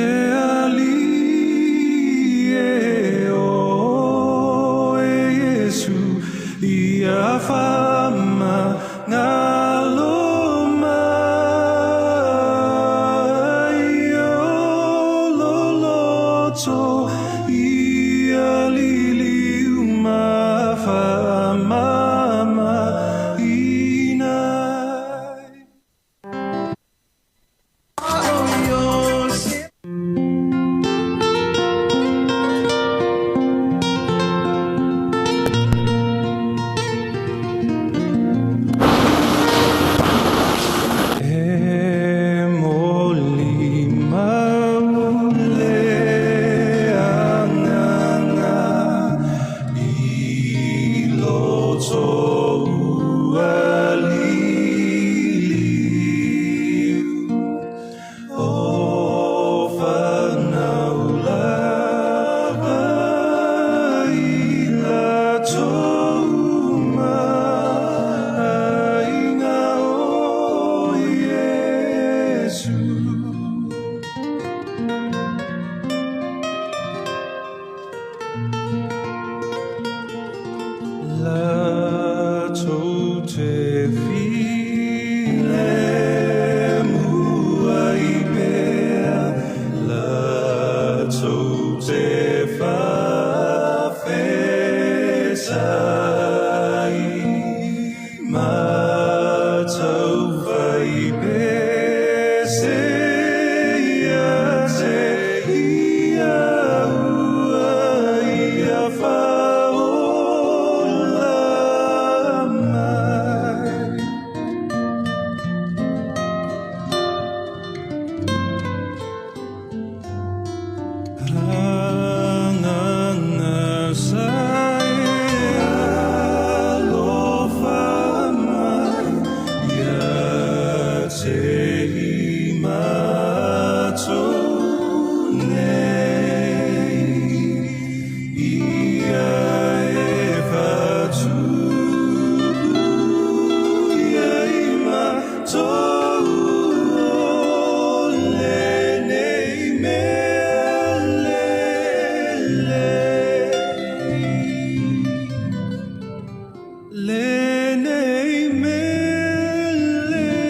Le Alii e oe Iesu, ia faamagalo mai. O lo loto ia liliu ma faamamaina. E moli mau le agaga i loto ua liliu, o fanau lava i latou ma aiga o Iesu. Latou te filemu ai pea, latou te faafetai, ma taufai pese ia te ia ua ia faola mai. Agaga sa e alofa mai ia te i matou nei, ia e faatupu ia i matou o lenei mea lelei. Lenei mea lelei.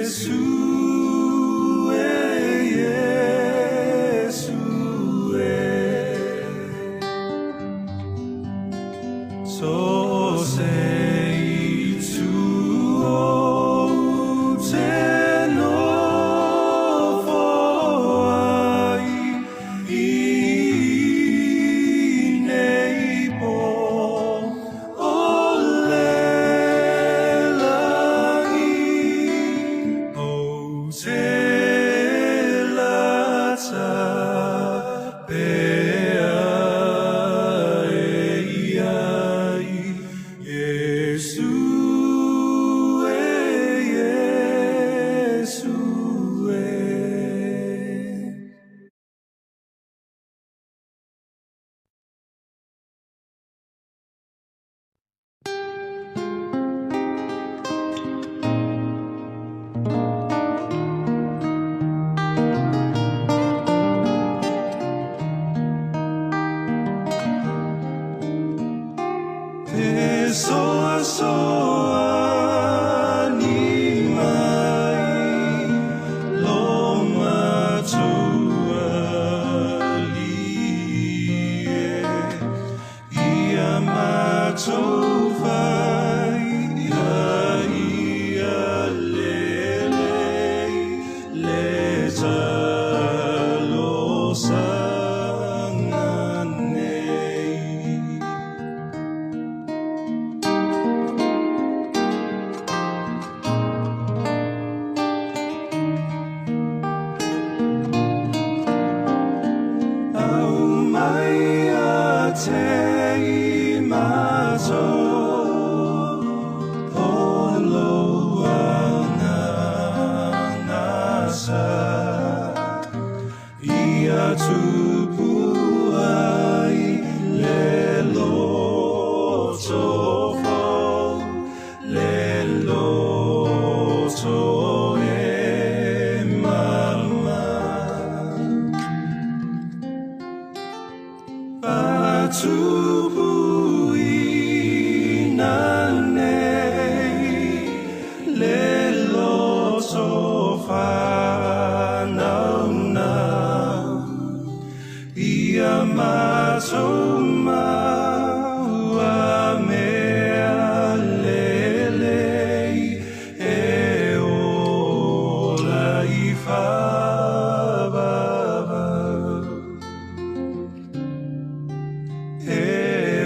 Iesu e Iesu e So se i tu o te nofo ai i nei po o le langi o te lata pea e iai Iesu e Iesu e. Te soa soa ni mai lo matua lie ia matou fai ia ia lelei le talosaga nei. Au mai a te i matou o lo sa ia tupu ai le loto fou, le loto e mama. Fa'atupuina nei le loto fanaunau ia matou maua mea lelei e ola i faavavau. E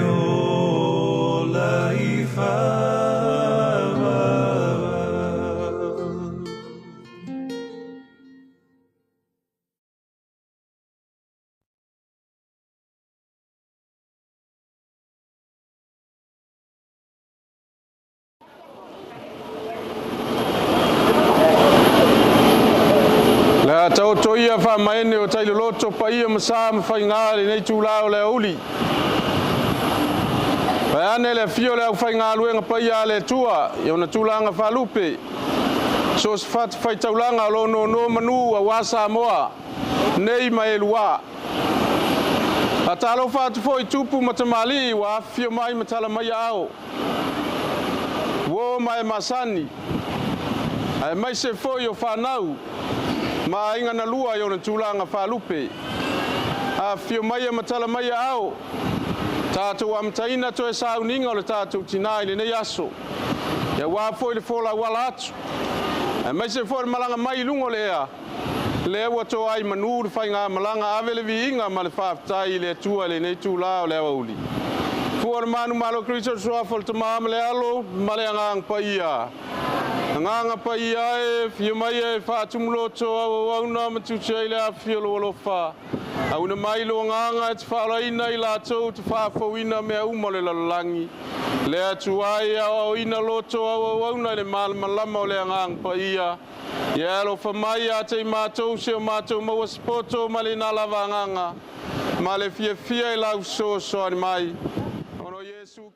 ola i faavavau. Le a taoto ia faamaene o tailoloto paia ma sa ma faiga lenei itulā o le aoauli. Vaeane le afio o le aufaigaluega paia a le Atua i ona tulaga faalupe, so o se fatafaitaulaga o lo o nonomanu aua Samoa nei ma e lua. Faatalofa atu foi i tupu ma tamalii ua afifio mai ma tala mai aao, uo ma e masani, aemaise foi o fanau ma aiga na lua i ona tulaga faalupe. Afifio maia ma tala mai aao, tatou amataina toe sauniga o le tatou tinā i lenei aso, aua foi le folauala atu, aemaise foi le malaga mai i luga o le ea, lea ua toai i manu le faigamalaga. Ave le viiga ma le faafetai i le Atua i lenei itulā o le aoauli. Fua o le manumalo o Keriso, suafa o le Tamā ma le Alo ma le Agaga Paia. Agaga Paia e, afio mai e faatumuloto auauauna ma tusi ai le afifio o lou alofa. Auina mai lo agaga e te faaolaina i latou te faafouina mea uma o le lalolagi. Le Atua e aoaoina loto auauauna i le malamalama o le Agaga Paia. Ia alofa mai ia te i matou se o matou maua se poto ma lena lava agaga ma le fiafia i lau fesoasoani mai. Ona o Iesu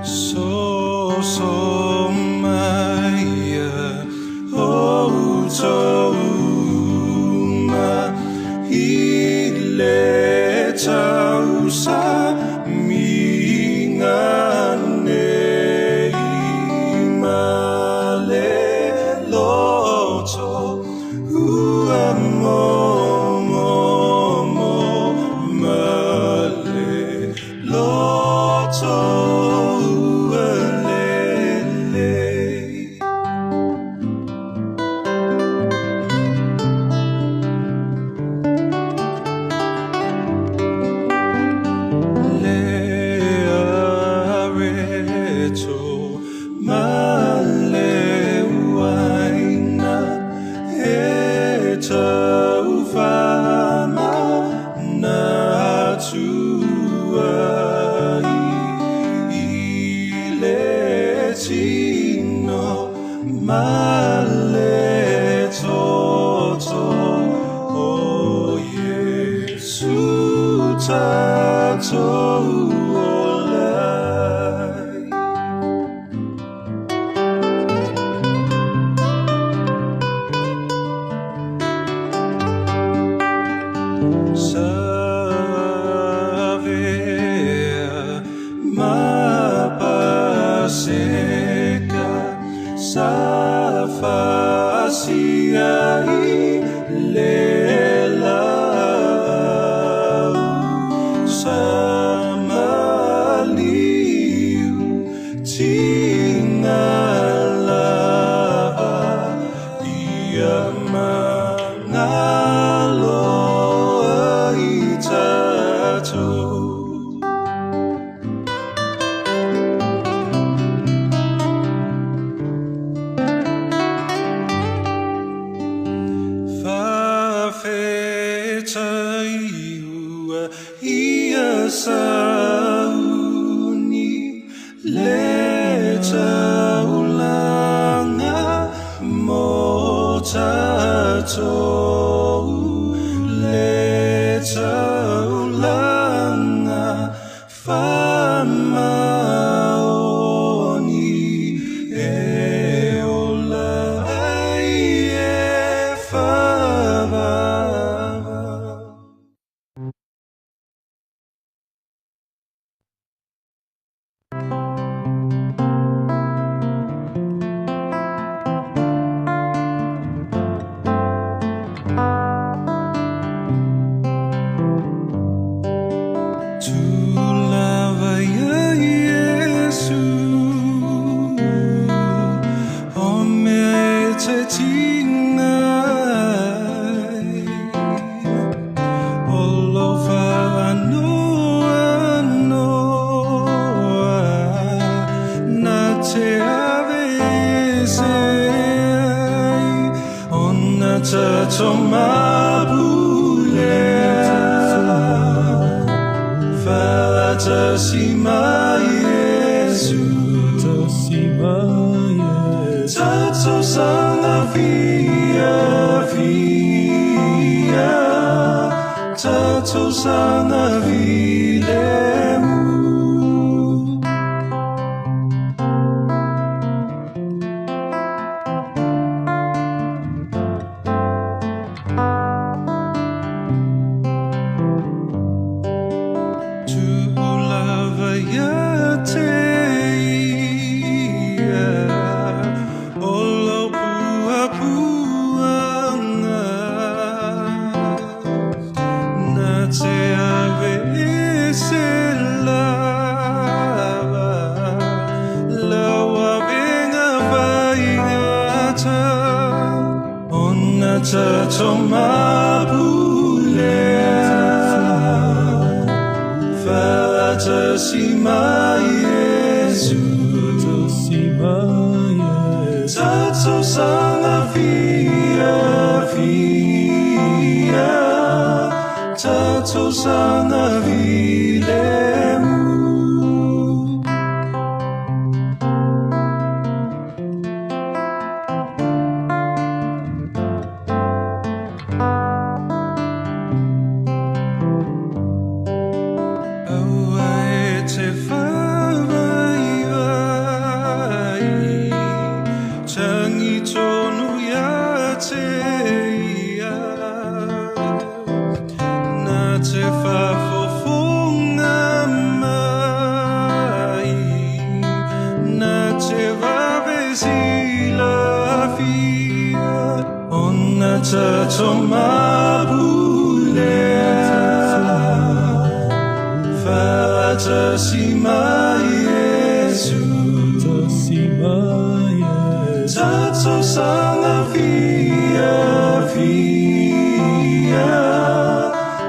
So so mai o tauma i le tausa minga nei ma le loto ua mo mo mo ma le loto ua lele. Le areto ma le uaina e taufama na tua i le tino ma le toto o Iesu tatou olai. Savea mapaseka safasia i le lau samaliu tingalava ia mangaloa i tatou. Fafetai ua ia sauni le taulanga mo tatou le taulanga famaoni e ola ai e favava. Tu lava ia Iesu o mea e te tinga ai o lo whaanoa noa na te ave se ai ona tatou mapulea Faatasi mai Iesu tatou saga fia fia tatou saga filemu. Tu'ulava ia te ia o lau puapuaga na te ave ese lava lau avega faigata ona tatou mapulea Faatasi mai Iesu tatou saga fia fia tatou saga filemu. Tatomapulea Fatasima Yesu Tato sanga via via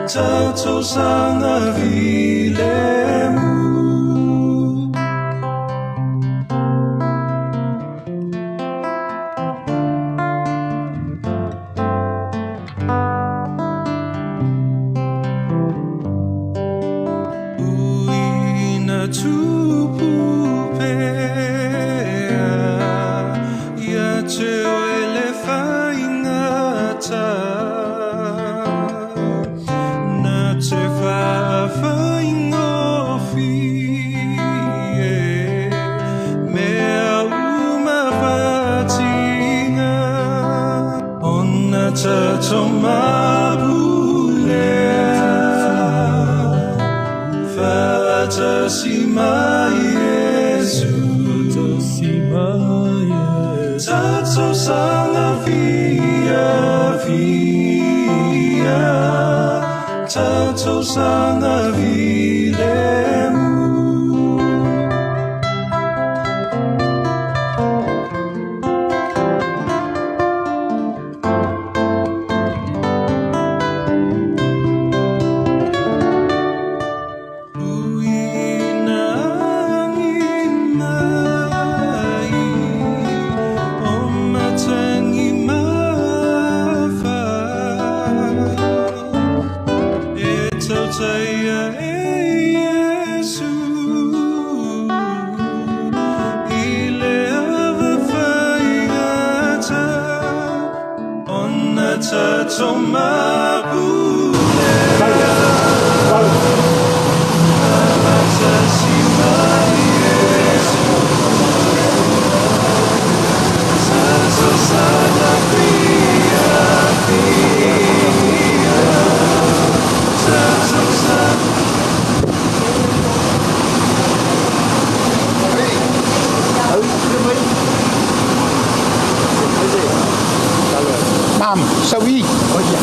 Tato sanga vilemu. Uina tupu pea ia te oele faingata Na te whaawhaingofie Mea uma whatinga Ona tato mapulea Fatasima Yesu Tato sanga via via Tato sanga vilemu. Uina angi mai o matangi mafa E tautaia e Iesu I le ava whaingata Ona tato mapulea Mam, saui. Oia.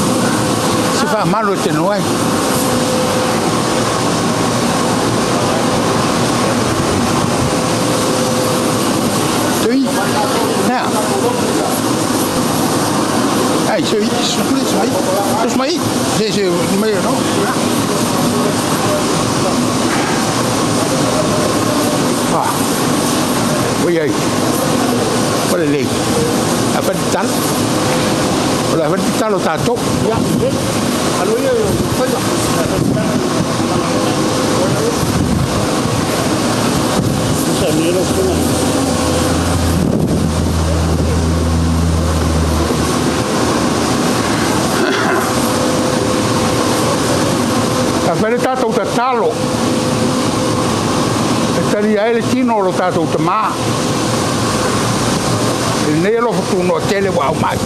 Se faamalo e te noai. Tui. Nā. Ai, saui. Sui, sui. Sui. Se, se, mai no. Ah. Oi ai. O le lei. A fa tal. O la fa talo tatou. A fai le tatou tatalo e talia ai le tino o lo tatou tamā i lenei alofa tunoa tele ua aumai.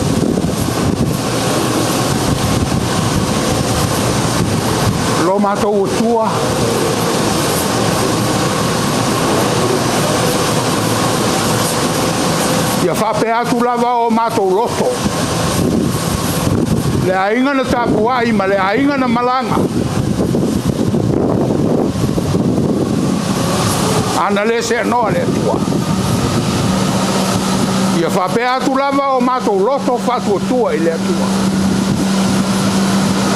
Lo matou atua ia faapea atu lava o matou loto le aiga na tapuai ma le aiga na malaga ana le seanoa le Atua. Ia faapea atu lava o matou loto faatuatua i le Atua.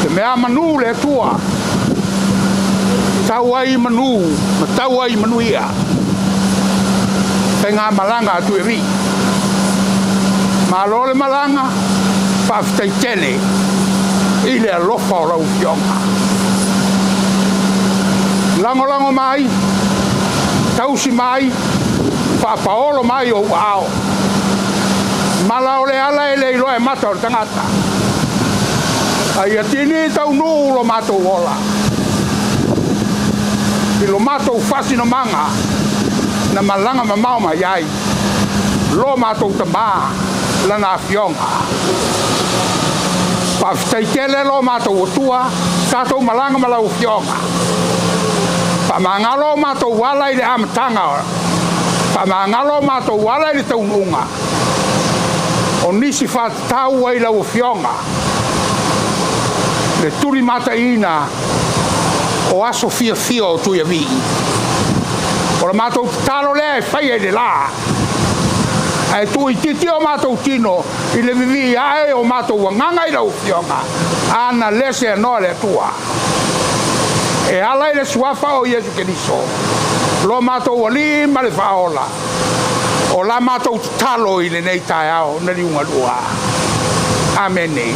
Te mea manu le Atua, tau ai manu, ma tau ai manuia. Faiga malaga atu e ri. Malo le malaga, faafetai tele i le alofa o lau Afioga. Lagolago mai, tausi mai, faapaolo mai ou aao. Mala o le ala e le iloa e mata o le tagata. A ia tini taunuu lo matou ola i lo matou faasinomaga na malaga mamao mai ai lo matou tamā lana afioga. Faafetai tele lo matou atua, tatou malaga ma lau afioga. Faamagalo o matou ala i le amataga, faamagalo o matou ala i le taunuuga. O nisi faatatau ai lau Afioga le tulimataiina o aso fiafia o Tuiavii. O le matou tatalo lea e faia i le la, ae tuuitiitia o matou tino i le vivii ae o matou agaga i lau Afioga, ana le seanoa le Atua. E ala i le suafa o Iesu Keriso, lo matou Alii ma le Faaola, o la matou tatalo i lenei taeao na liugalua. Amene.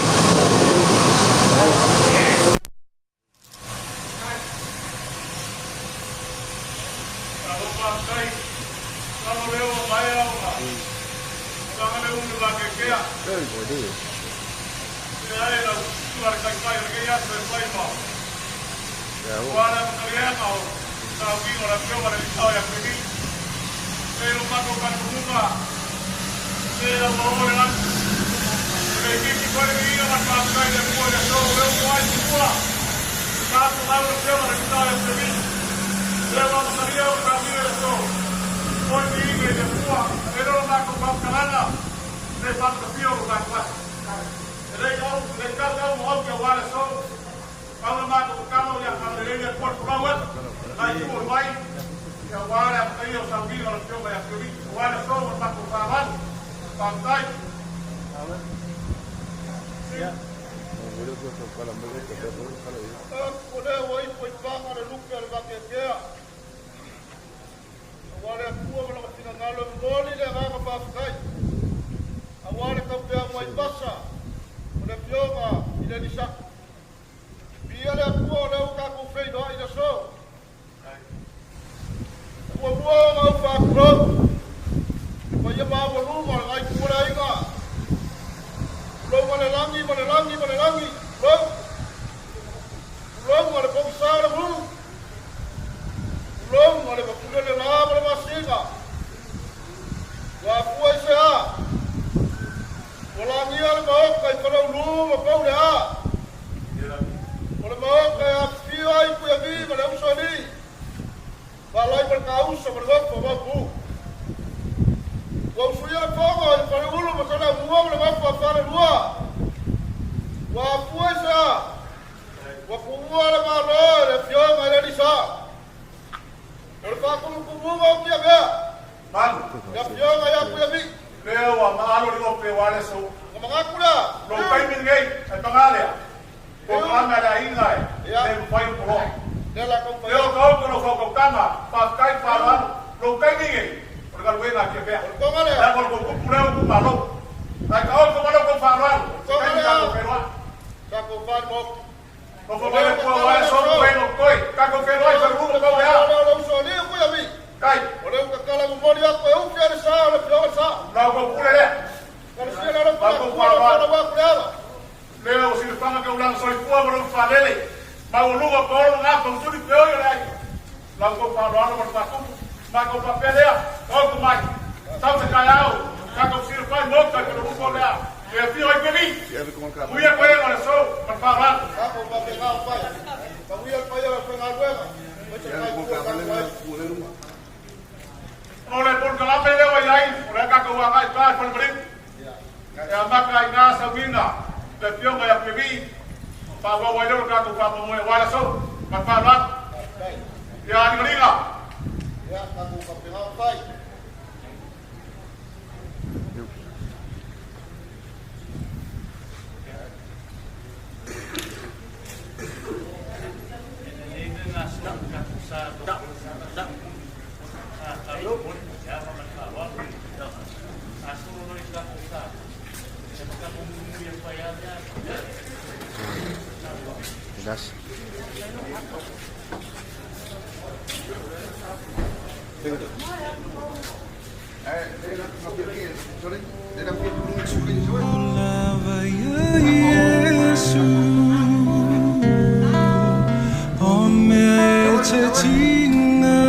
O mea e te tiga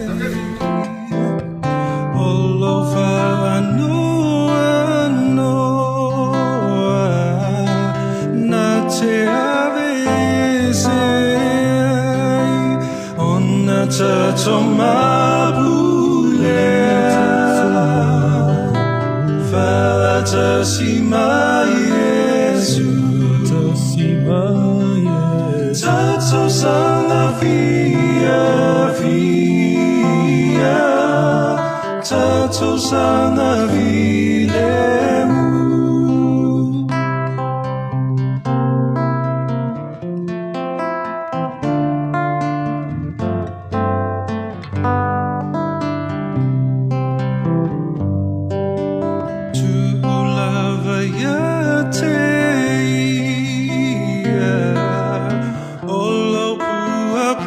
ai, o lou faanoanoa na te aveese ai, ona tatou mapulea. Faatasi mai Iesu, tatou saga fiafia, tatou saga filemu. Tu'ulava ia te ia, o lau puapuaga,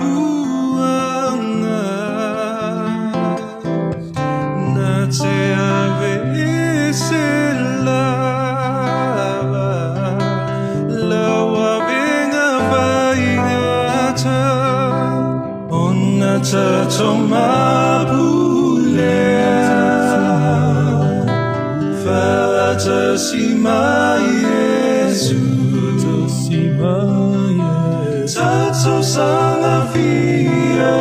na te ave ese lava, lau avega faigata, ona tatou mapulea. Faatasi mai Iesu, tatou saga fiafia,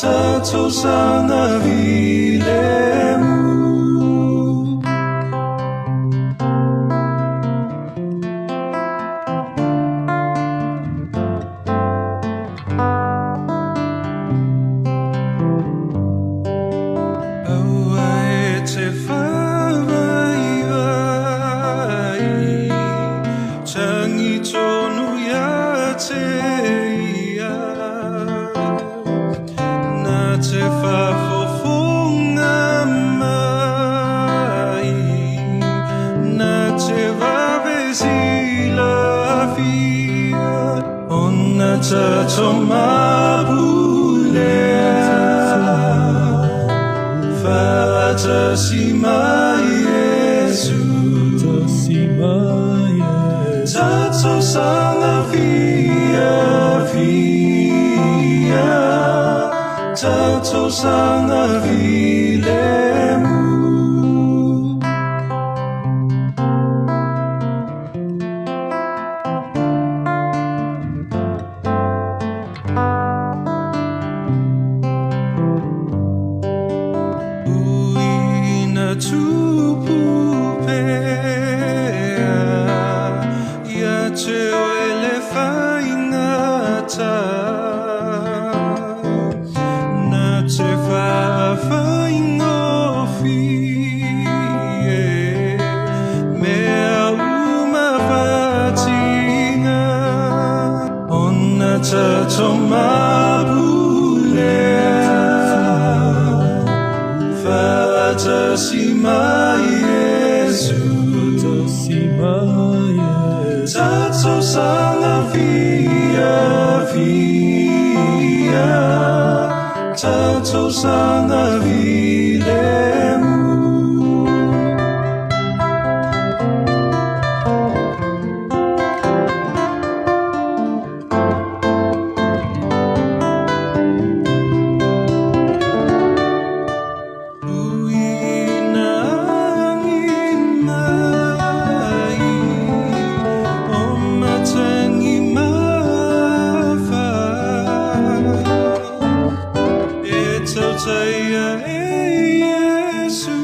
tatou saga filemu. Aua e te faavaivai, tagi tonu ia te ia, na te faafofoga mai, na te vave silafia, ona tatou mapulea. Faatasi mai Iesu, tatou saga fiafia, tatou saga filemu. Uina tupu pea, ia te oe le faigata, na te faafaigofie, mea uma faatiga, ona tatou mapulea. Faatasi mai Iesu, tatou saga fiafia, tatou saga filemu. Uina agi mai, o matagi mafa, e tautaia e Iesu,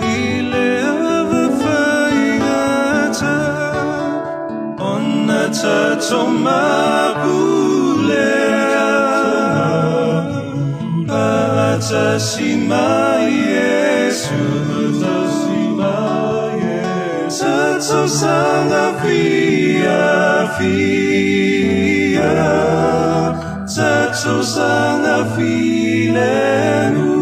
i le ava faigata, ona tatou mapulea. Faatasi mai Iesu, tatou saga fiafia, tatou saga filemu,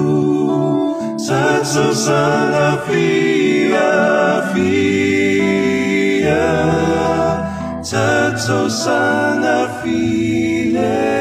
tatou saga fiafia, tatou saga filemu.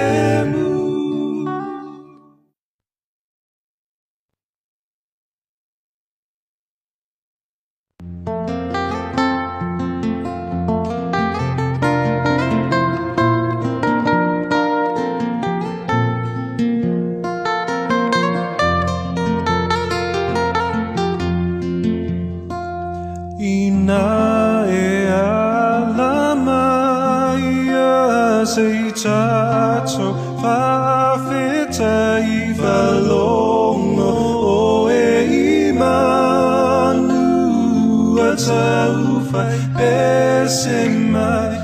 Ina e ala mai ia se i tatou faafetai. sa i falogo oe i manu ua taufai pese mai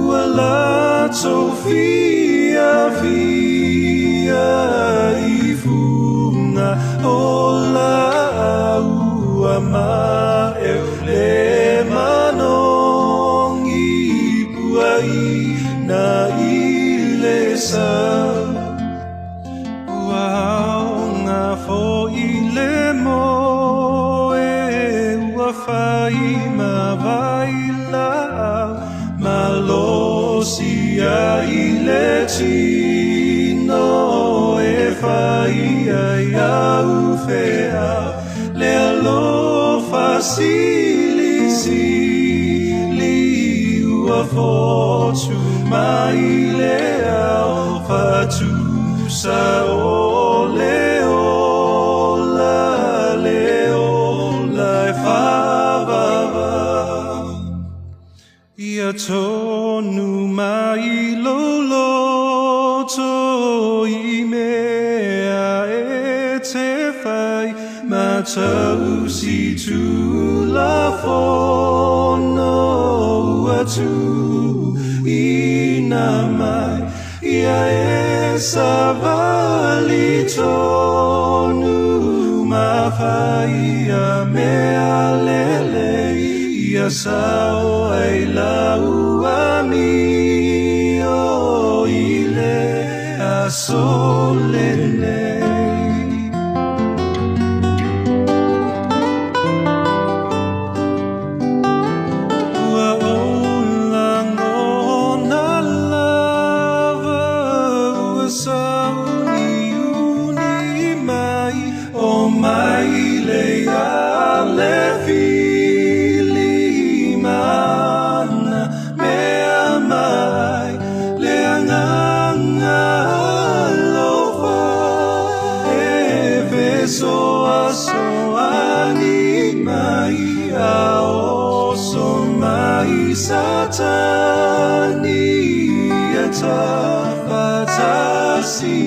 ua latou fiafia i fuga o laau ua maeu le manogi puaina i le sau. Ua aoga foʻi le moe ua fai ma vailaau malosi ai le tino e fai ai au feau le alofa silisili ua fotu mai le ao fatusa o le ola le ola e faavavau. Ia tonu mai lou loto i mea e te fai ma tausi tulafono ua tuuina mai. Ia e savali tonu ma faia mea lelei. Ia sao ai lau amio i le aso lenei. Ua ou lagona lava ua sauniuni mai o mai le ale fili mana mea mai le agaga alofa e fesoasoani mai a oso mai Satani e tafatasi.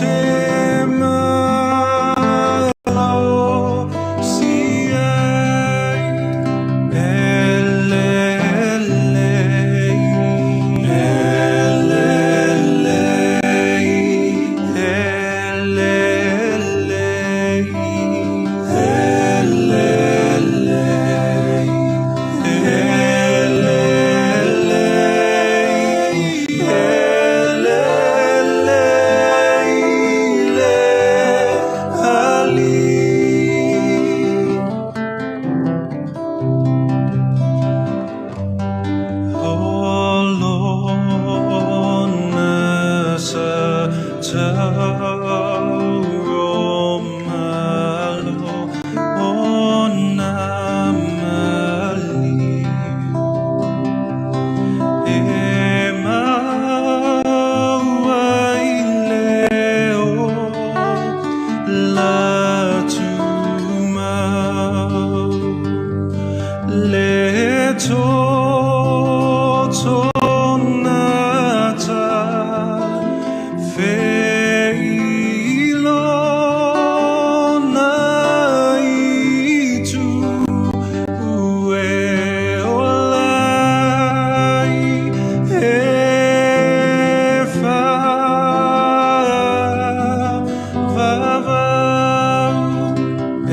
te malosi ai e lelei, e lelei, e lelei, e lelei, e lelei, e lelei le alii. Olona sa tauro malo ona mali e maua i leo la tumau le toto nata feilona i tu ue olai e fa vavau e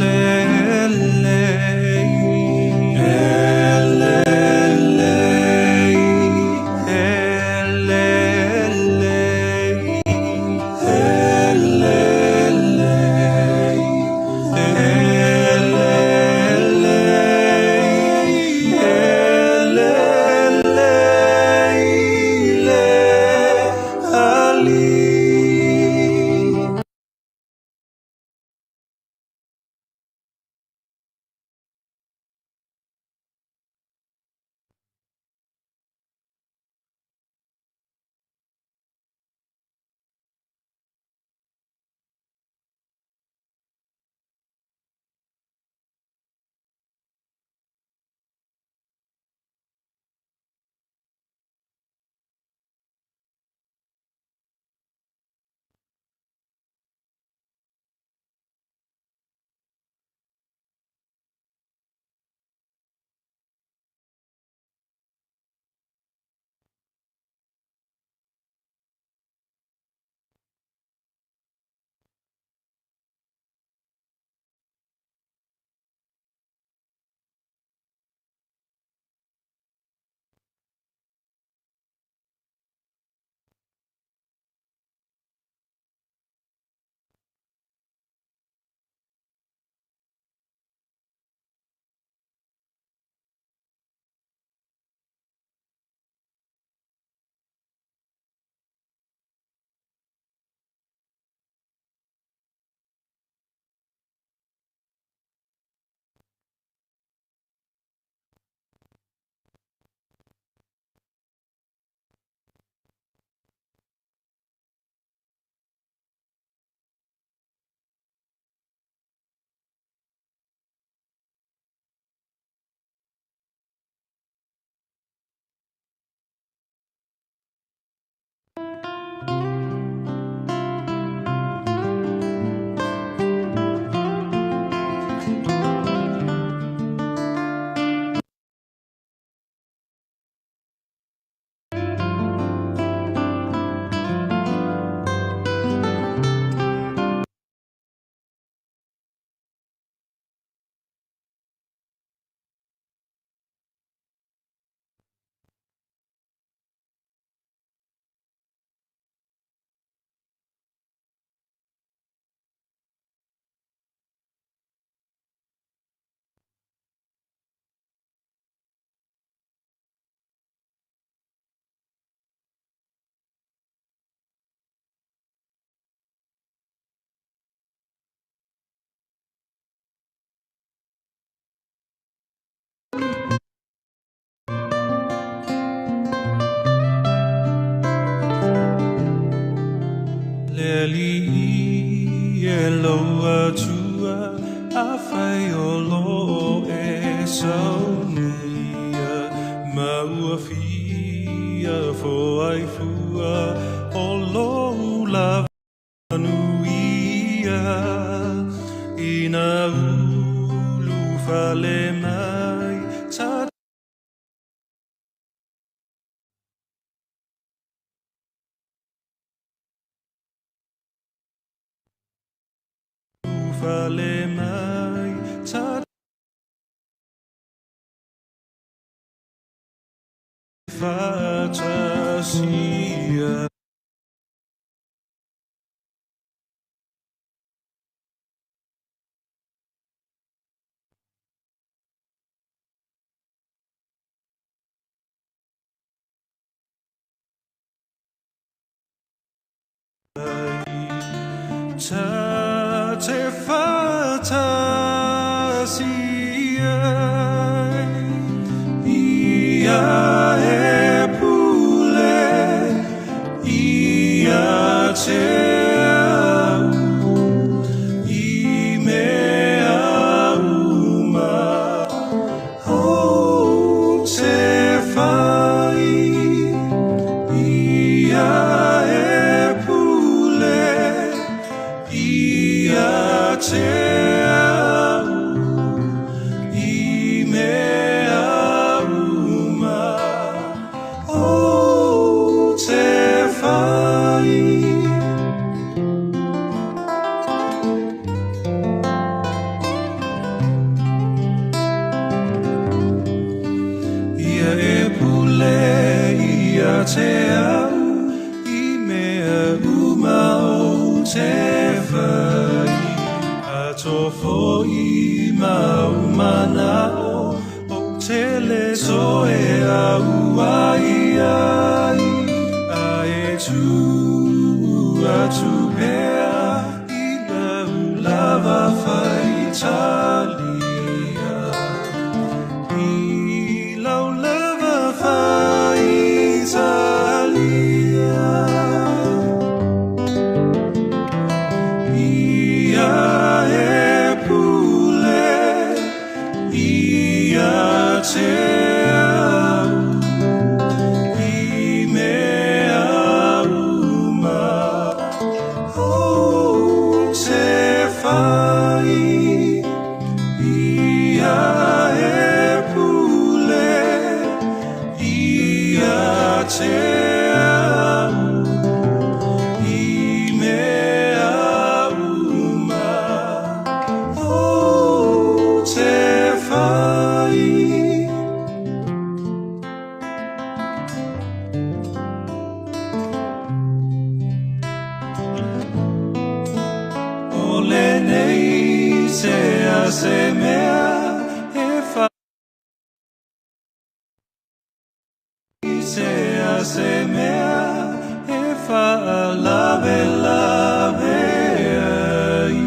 lelei, e lelei, e lelei, e lelei, e lelei, e lelei le alii. Le alii e lou atua, afai o loo e saunia, ma ua fia foai fua o lou lava manuia ina ulu fale mai ta fale mai ta fa'atasia. Ta te fa'atasi ai ia e pule ia te au i mea uma o te whai ia e pule ia te au i mea uma o te whai. Ia e pule ia te au i mea uma o te whai. Atofo i mau manao o te le soe au ai ai. A e tū atu pea i lau lava whai talia. I lau lava whai talia. Ia e pule ia te au i mea uma o te whai. Ia e pule ia te au i mea uma o te whai. O lenei se a se mea e whai se a se mea e whaalave lave ai.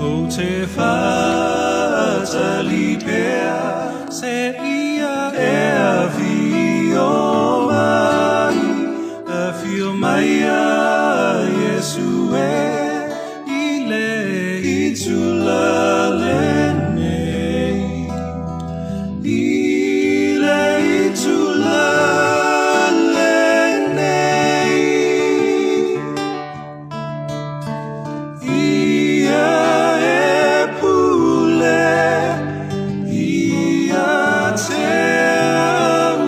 O te whaatalipea se ia e awhio mai. Awhio mai a Yesu e i le itula lenei. I le itula lenei. Ia e pule ia te au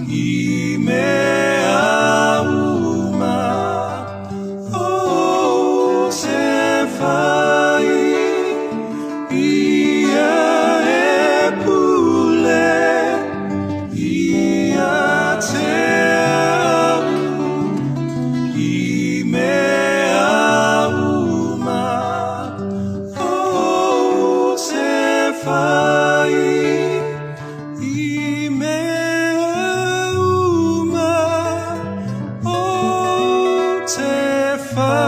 i mea uma o te whai. Ia e pule ia te au i mea uma o te whai. I mea uma o te whai.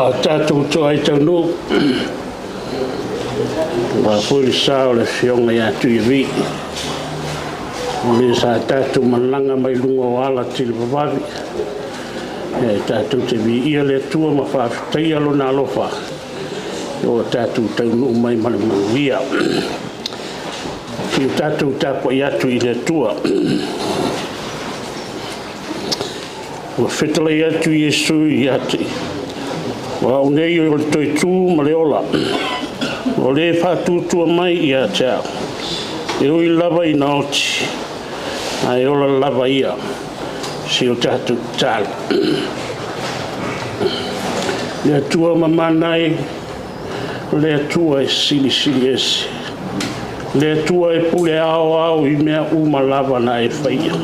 Ua tatou toai taunuu aua foi le sa o le Afioga ia Tuiavii, o le sa tatou malaga mai luga o ala televavave, e tatou te viia le Atua ma faafetaia Lona alofa ua tatou taunuu mai ma le manuia. Ia tatou tapuai atu i le Atua. Ua fetalai atu Iesu ia te ia, “O Au nei o le toe tu ma le ola, o le faatuatua mai ia te Au, e ui lava ina oti, ae ola lava ia.” Se i o tatou tatalo. Le Atua mamana e, o le Atua e silisili ese, le Atua e pule aoao i mea uma lava na e faia.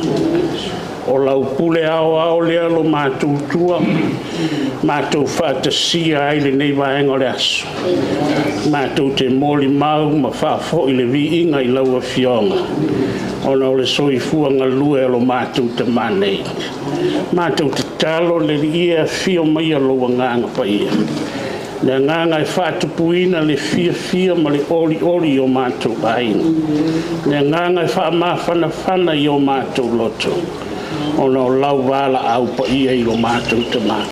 O lau pule aoao lea lo matou Atua, matou faatasia ai lenei vaega o le aso, matou te molimau ma faafoi le viiga i lau Afioga, ona o le soifua galue o lo matou Tama nei. Matou tatalo le Alii e, afio maia lou Agaga Paia, le Agaga e faatupuina le fiafia ma le olioli i o matou aiga, le Agaga e faamafanafana i o matou loto, ona o lau valaau paia i lo matou Tama.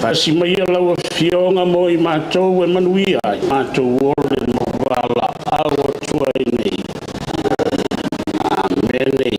Faatasi maia lau Afioga mo i matou e manuia ai, matou ole ma valaau atu ai nei. Amene.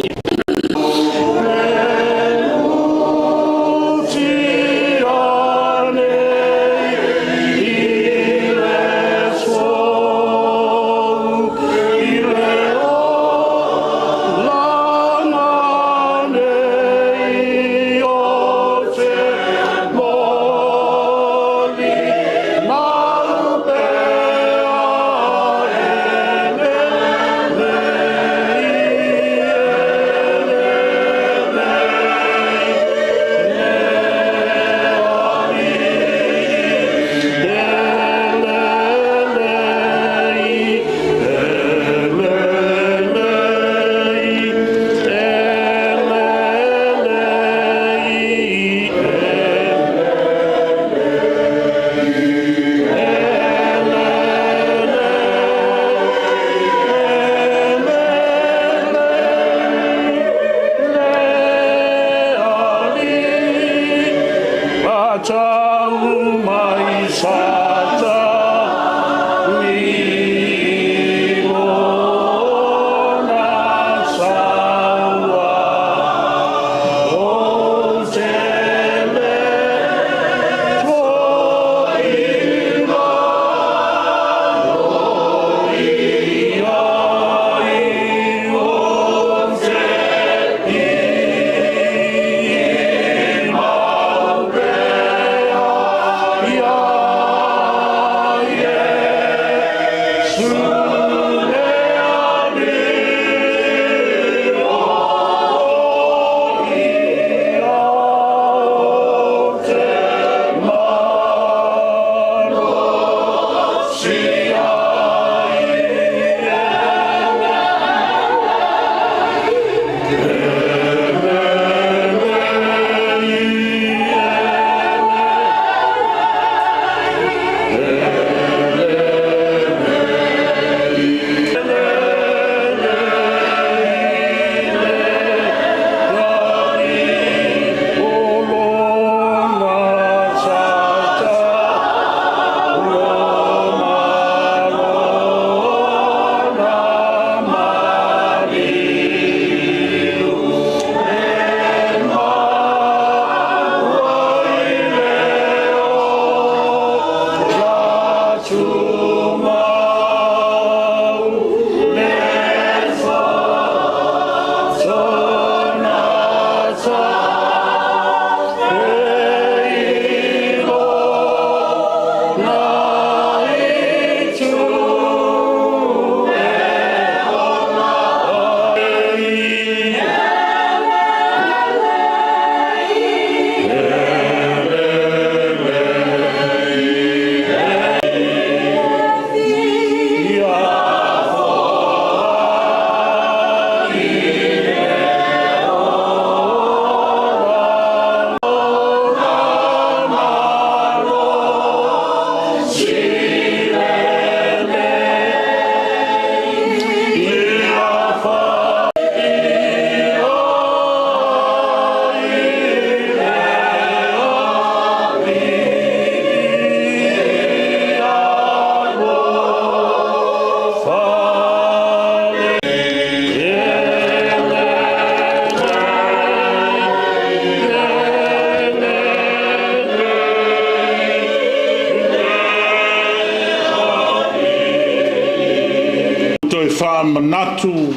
Toe faamanatu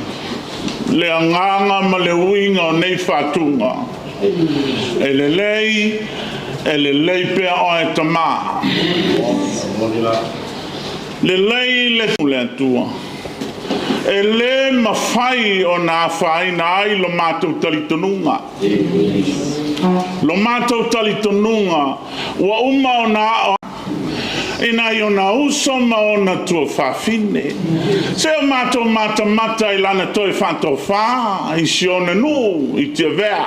le agaga ma le uiga o nei faatuga. E lelei, e lelei pea oe tamā. Lelei le Atua. E le mafai ona afaina ai lo matou talitonuga. Lo matou talitonuga ua uma ona aoao i nai ona uso ma ona tuafafine. Se i o matou matamata i lana toe faatofa i si ona nuu i Tiavea,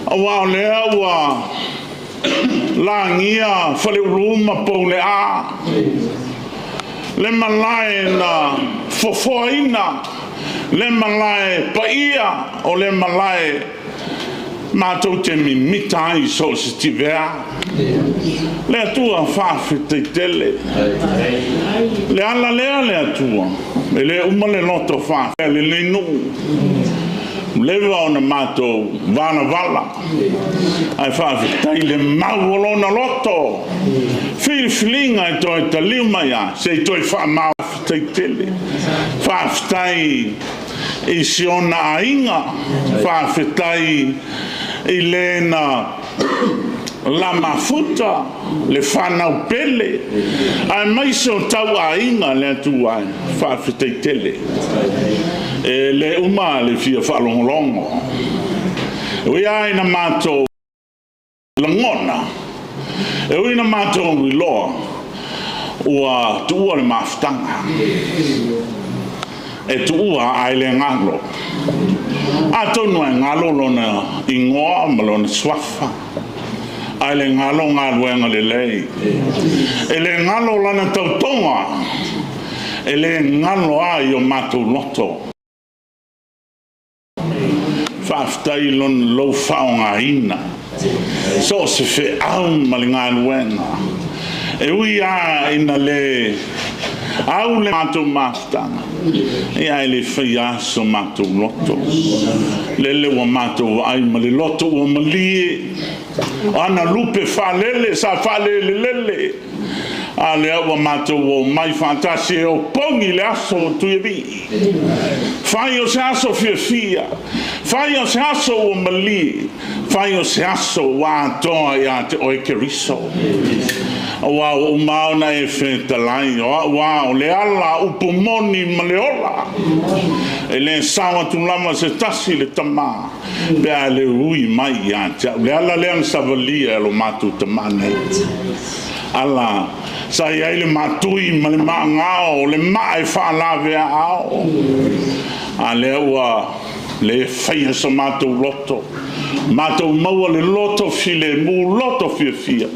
aua o lea ua lagia Faleulu ma Pulea, le malae na fofoaina, le malae paia, o le malae matou te mimita ai i so o se Tiavea. Le Atua faafetai tele. O le ala lea le Atua, e le uma le loto faafetai o lenei nuu, ua leva ona matou valavala, ae faafetai i le mau o lona loto, filifiliga e toe taliu mai lava se i toe faamao. Faafetai tele. Faafetai i si ona aiga, faafetai i le na lamafuta le fanau pele, aemaise o tauaiga le Atua e, faafetai tele. E le uma le fia faalogologo. E ui lava ina matou lagona, e ui ina matou iloa, ua tuua le mafutaga, e tuua ae le galo. Atonu e galo lona igoa ma lona suafa, ae le galo galuega lelei. E le galo lana tautoga, e le galo lava i o matou loto. Faafetai i lou faaaogaina, so o se feau ma le galuega. E ui lava ina le au le matou mafutaga, ae le faia lava so matou loto. Lele ua matou vaai ma le loto ua malie, o ana lupe faalele sa faalelelele, a lea ua matou omai faatasi e opogi le aso o Tuialii. Fai o se aso fiafia, fai o se aso ua malie, fai o se aso ua atoa ia te oe Keriso. Aua ua uma lava ona e fetalai, o au lava o le ala, upu moni ma le ola. E le sao atu lava se tasi i le Tama pe a le ui mai ia te au. O le ala lea na savalia e lo matou tama nei, ala sa i ai le maatui ma le maagao, o le maa e faalavea-aao, a lea ua le faia so matou loto, matou maua le loto filemu, loto fiafia,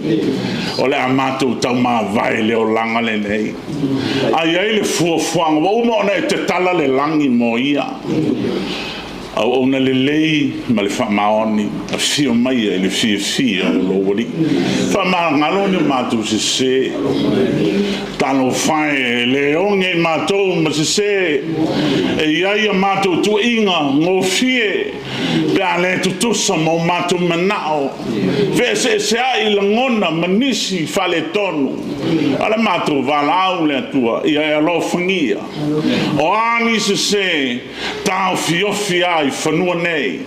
o le a matou taumavae i le olaga lenei. A i ai le fuafuaga, ua uma ona e tatala le lagi mo ia, auauna lelei ma le faamaoni, afio maia i le fiafia o lou Alii. Faamagalo ni o matou sese, talofa e, e le oge i matou ma sese, e i ai a matou tuuaiga gofie pe a le tutusa ma o matou manao, feeseeseai lagona ma nisi faaletonu. A o le matou valaau le Atua, ia e alofagia. O a ni sese, taofiofi lava i fanua nei,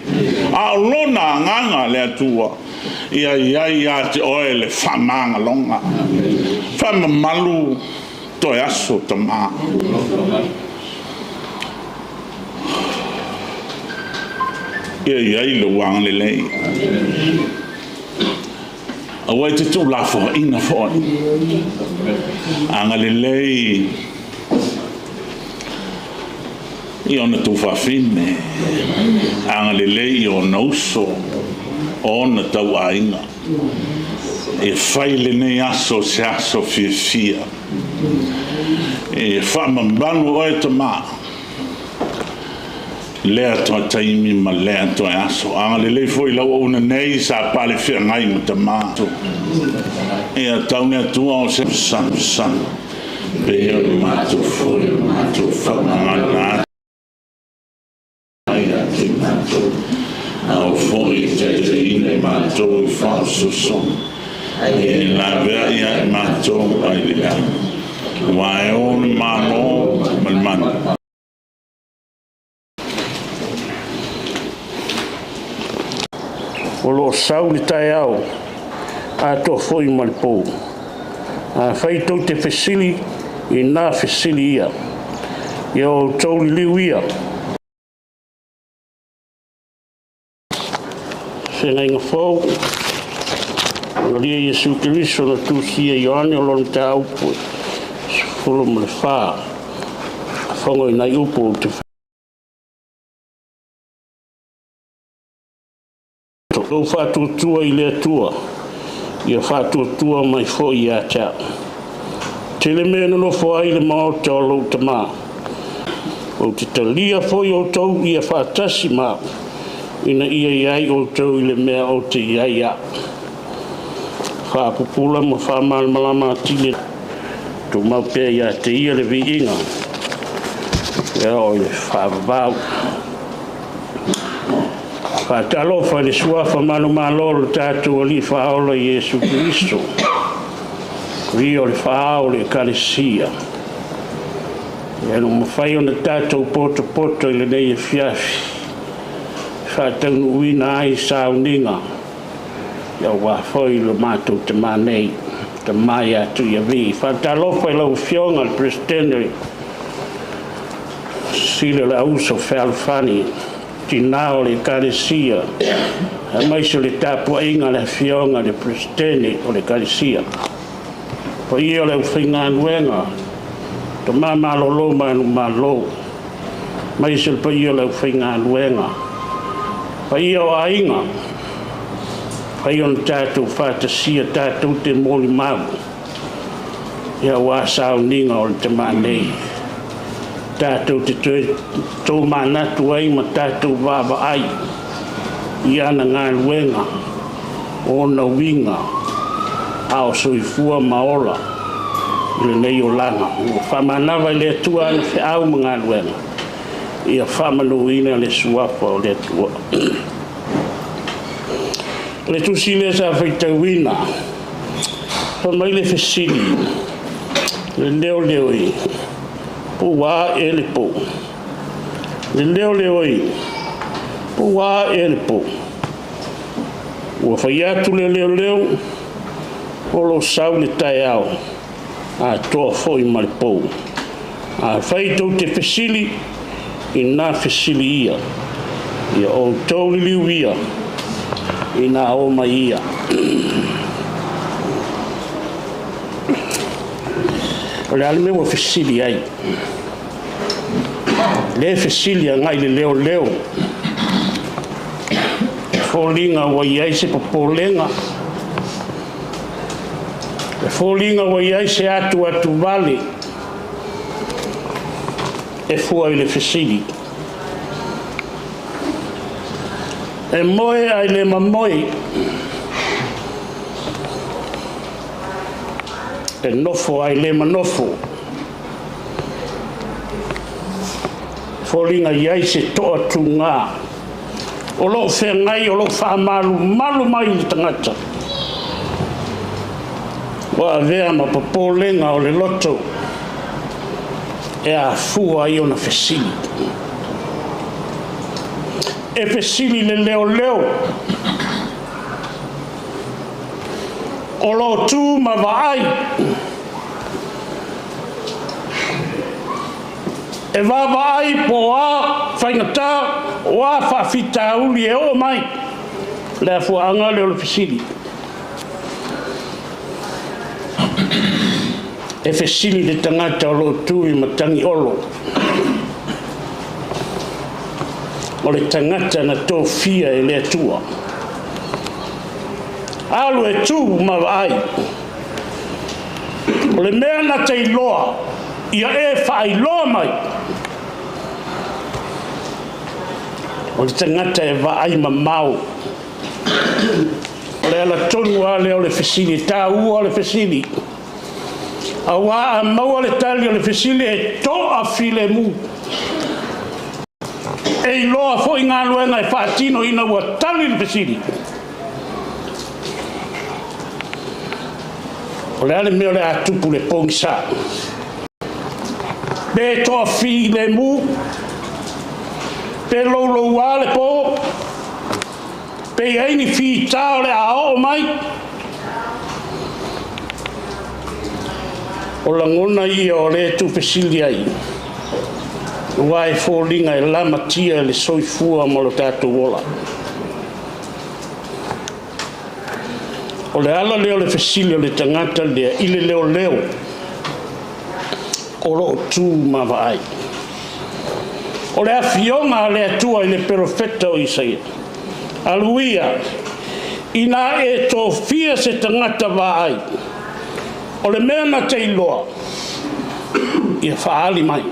a o Lona Agaga le Atua, ia i ai ia te oe le faamagaloga. Faamamalu toe aso tama. Ia i ai lou agalelei. Aua e te tuulafoaiina foi. Agalelei i ona tuafafine, agalelei i ona uso, o ona tauaiga. Ia fai lenei aso o se aso fiafia. Ia faamamalu oe tama, lea toe taimi ma lea toe aso. Agalelei foi i le auauna nei sa pale feagai ma tama. Ia tau le Atua o se sa pei ona matou foi matou faamagaloina ai ia te matou. Aua foi e te taitaiina i matou i faaosoosoga, ia e laveai ia i matou mai le aua e ou le Malo. manu. O lo o sau le taeao atoa foi ma le pou. Afai tou te fesili i na fesili ia, ia outou liliu ia. Feagaiga Fou, Aloaia Iesu Keriso na tusia e Ioane o lona mataupu e 14, fofoga i nai upu ou te Lou faatuatua i le Atua, ia faatuatua mai foi ia te au. Tele mea e nonofo ai i le maota o lou Tama. Ou te talia foi outou ia faatasi ma au, ina ia i ai outou i le mea ou te i ai au. Faapupula ma faamalamalama atili. Tumau pea ia te ia le viiga e oo i le faavavau. Faatalofa i le suafa manumalo o lo tatou Alii Faaola Iesu Keriso, o Ia o le faa-ao o le Ekalesia. Ia ua mafai ona tatou potopoto i lenei afiafi e faataunuuina ai sauniga aua foi lo matou tama nei, tama ia Tuiavii. Faatalofa i lau Afioga i le Peresetene, Sili o le Auuso Fealofani, tina o le Ekalesia, aemaise o le tapuaiga a le Afioga i le Peresetene o le Ekalesia. Paia o le aufaigaluega, tama malolo manumalo, aemaise o le paia o le aufaigaluega, paia o aiga, fai ona tatou faatasia tatou te molimau, aua sauniga o le tama nei. Tatou te toe tomanatu ai ma tatou vaavaai i ana galuega, ona uiga, a o soifua ma ola i lenei olaga. Ua faamanava i le Atua ana feau ma galuega, ia faamanuina le suafa o le Atua. O le tusi lea sa faitauina, fai mai le fesili, le leo leoi, po ua a ea le pou? Le leo leoi, po ua a ea le pou? Ua fai atu le leoleo, o lo o sau le taeao, atoa foi ma le pou. Afai tou te fesili, ina fesili ia, ia outou liliu ia, ina o mai ia. O le a le mea ua fesili ai? Le fesili agai le leoleo. E foliga ua i ai se popolega, e foliga ua i ai se atuatuvale e fua i le fesili. E moe ae le mamoe, e nofo ae le manofo. E foliga e i ai se toatuga o lo o feagai, o lo o faamalumalu mai i le tagata ua avea ma popolega o le loto e afua ai ona fesili. E fesili le leoleo o lo o tu ma vaai, e vaavaai po o a faigata, o a faafitauli e oo mai. Le afuaaga lea o le fesili. E fesili le tagata o lo o tu i Matagiolo, o le tagata na tofia e le Atua. Alu e tu ma vaai. O le mea na te iloa, ia e faailoa mai. O le tagata e vaai mamao. O le ala tonu lava lea o le fesili, e taua le fesili. Aua a maua le tali o le fesili e toafilemu. E iloa foi galuega e faatino ina ua tali le fesili. O le a le mea o le a tupu i le pogisa? Pe toafilemu, pe louloua le po, pe i ai ni fitā o le a oo mai. O lagona ia o lea e tuufesili ai, aua e foliga e lamatia le soifua ma lo tatou ola. O le ala lea o le fesili o le tagata lea i le leoleo o lo o tu ma vaai. O le afioga a le Atua i le perofeta o Isaia, alu ia, ina e tofia se tagata vaai, o le mea na te iloa, ia faaali mai.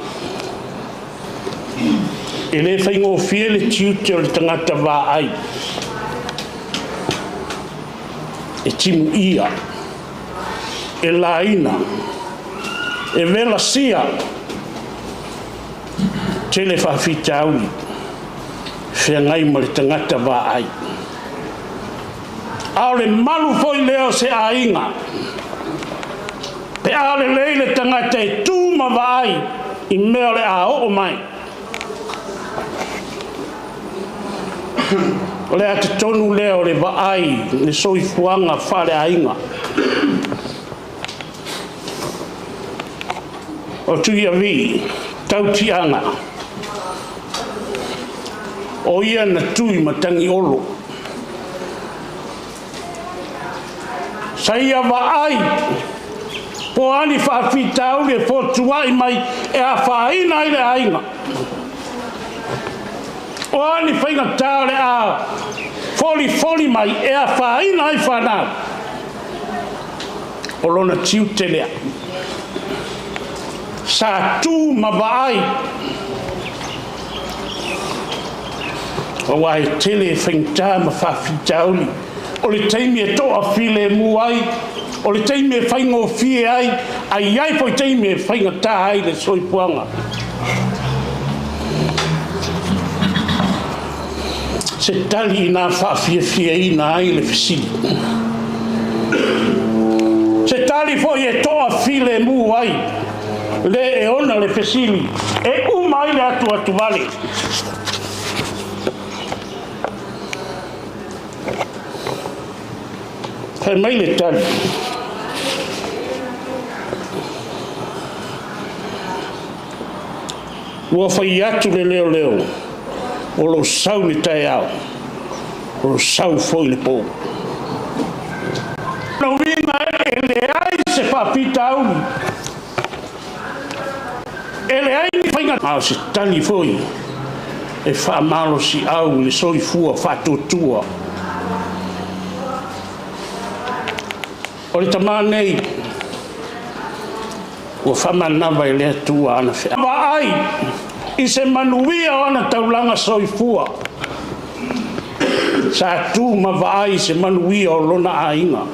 E le faigofie le tiute o le tagata vaai, e timuia, e laina, e velasia, tele faafitauli, feagai ma le tagata vaai. A o le malu foi lea o se aiga, pe a lelei le tagata e tu ma vaai i mea o le a oo mai. O le atatonu lea o le vaai le soifuaga faaleaiga. O Tuiavi, tautiaga, o ia na tui Matagiolo. Sa ia vaai po o ni faafitauli e fotuai mai e afaina ai le aiga. O a ni faigata o le a folifoli mai e afaina ai fanau. O lona tiute lea. Sa tu ma vaai. Aua e tele e faigata ma faafitauli. O le taimi e toafilemu ai, o le taimi e faigofie ai, a i ai foi taimi e faigata ai le soifuaga. Se tali ina faafiafiaina ai le fesili. Se tali foi e toafilemu ai le e ona le fesili, e uma ai le atu atuvale. Fai mai le tali. Ua fai atu le leoleo, o lo sau le taeao, o lo sau foi le po. Na uiga e leai se faafitauli, e leai ni faiga, a o se tali foi e faamalosiau i le soifua faatuatua. O le tamā nei, ua faamanava e le Atua ana feau. Vaai i se manuia o ana taulaga soifua. Sa tu ma vaai i se manuia o lona aiga.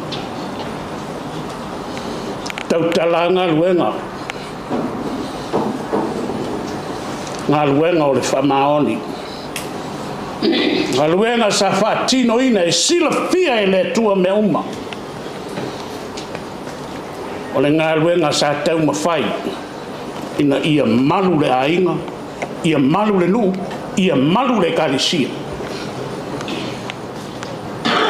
Tautala galuega, galuega o le faamaoni. Galuega sa faatinoina e silafia e le Atua mea uma. O le galuega sa taumafai ina ia malu le aiga, ia malu le nuu, ia malu le ekalesia.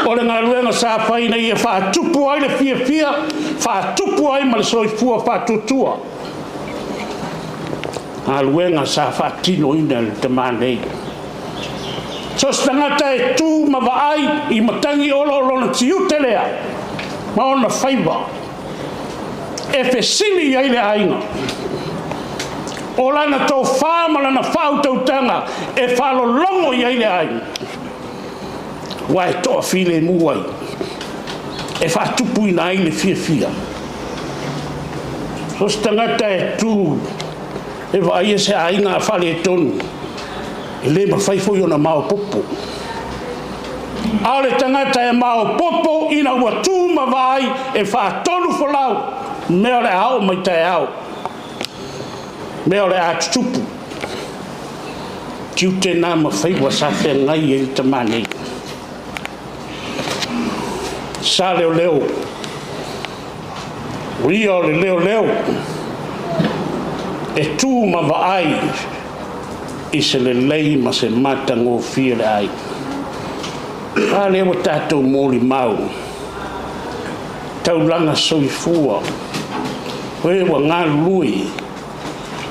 O le galuega sa fai ina ia faatupu ai le fiafia, faatupu ai ma le soifua faatuatua. Galuega sa faatinoina e le tamā nei. So se tagata e tu ma vaai i Matagiolo o lona tiute lea ma ona faiva e fesili i ai le aiga. O lana tofa ma lana faautautaga e faalologo i ai le aiga, aua e toafilemu ai, e faatupuina ai le fiafia. So se tagata e tu e vaaia se aiga a faaletonu, e le mafai foi ona maopoopo. A o le tagata e maopoopo ina ua tu ma vaai e faatonu folau mea o le a oo mai taeao, mea o le a tutupu. Tiute nā ma faiva sa feagai ai le tamā nei. Sa leoleo, o ia o le leoleo. E tu ma vaai i se lelei ma se matagofie le aiga. A lea ua tatou molimau, taulaga soifua, o e ua galulue,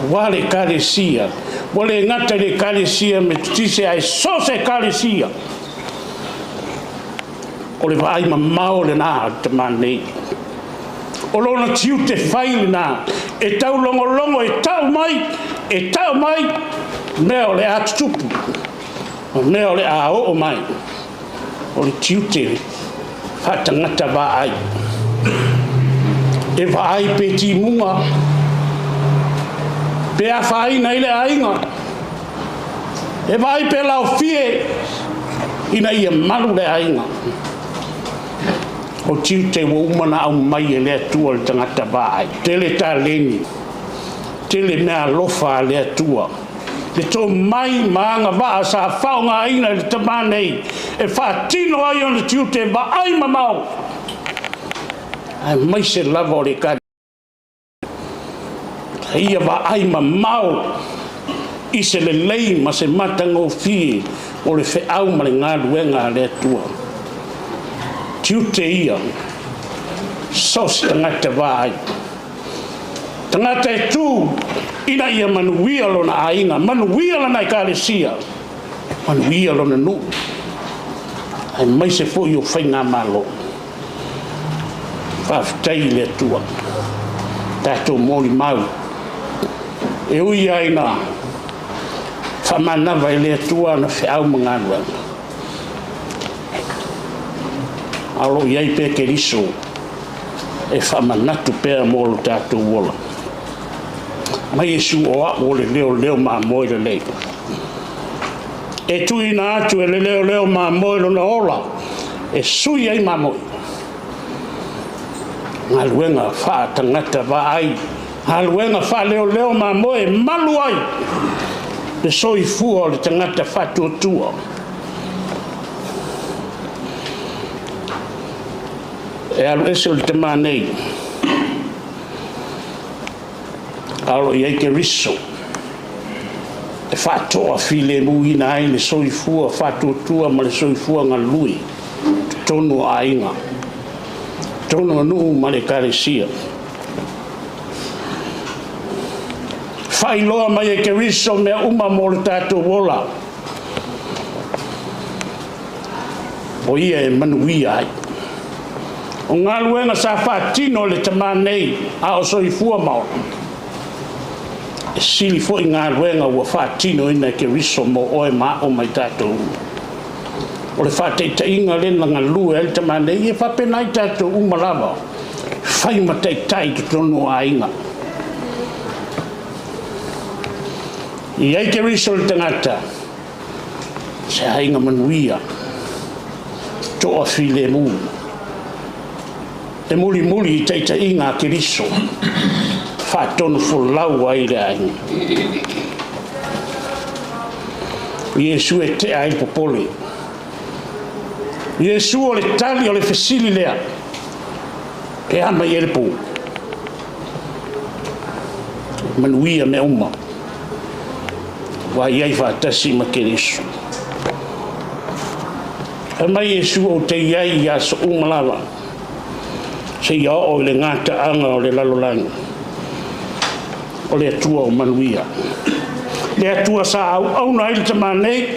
aua le Ekalesia, ua le gata i le Ekalesia Metotisi ae so o se Ekalesia. O le vaai mamao lena a le tama nei. O lona tiute fai lena, e taulogologo e tau mai, e tau mai mea o le a tutupu, o mea o le a oo mai. O le tiute faatagata vaai. E vaai pe timuga, pe afaina i le aiga, e vaai pe laofie ina ia malu le aiga. O tiute ua uma ona aumai e le Atua i le tagata vaai. Tele taleni, tele meaalofa a le Atua, le tomai ma agavaa sa faaaogaina e le tama nei e faatino ai ona tiute vaai mamao, aemaise lava o le Ekalesia. Ia vaai mamao i se lelei ma se matagofie o le feau ma le galuega a le Atua. Tiute ia, so o se tagata vaai. Tagata e tu ina ia manuia lona aiga, manuia lana Ekalesia, manuia lona nuu, aemaise foi o faigamalo. Faafetai i le Atua, tatou molimau, e ui lava ina faamanava e le Atua ana feau ma galuega, a o lo o i ai pea Keriso e faamanatu pea mo lo tatou ola. Mai Iesu o au o le leoleo mamoe lelei. E tuuina atu e le leoleo mamoe lona ola e sui ai mamoe. Galuega faatagata vaai, galuega faaleoleo mamoe e malu ai le soifua o le tagata faatuatua. E alu ese le tama nei, a o lo o i ai Keriso e faatoafilemuina ai le soifua faatuatua ma le soifua galue i totonu o aiga, totonu o nuu ma le Ekalesia. Faailoa mai e Keriso mea uma mo le tatou ola, o ia e manuia ai. O galuega sa faatino e le tama nei a o soifua ma ola, e sili foi galuega ua faatinoina e Keriso mo oe ma au ma i tatou uma. O le faataitaiga lea na galue ai le tama nei, e faapena ai tatou uma lava, fai ma taitai i totonu o aiga. I ai Keriso i le tagata, se aiga manuia, toafilemu, e mulimuli i taitaiga a Keriso, faatonufolau ai le aiga. O Iesu e tea ai le popole. O Iesu o le tali o le fesili lea, e ama i ai le po. Manuia mea uma, ua i ai faatasi ma Keriso. Fai mai Iesu ou te i ai i aso uma lava, seia oo i le gataaga o le lalolagi. O le Atua o manuia. Le Atua sa auauna ai le tama nei,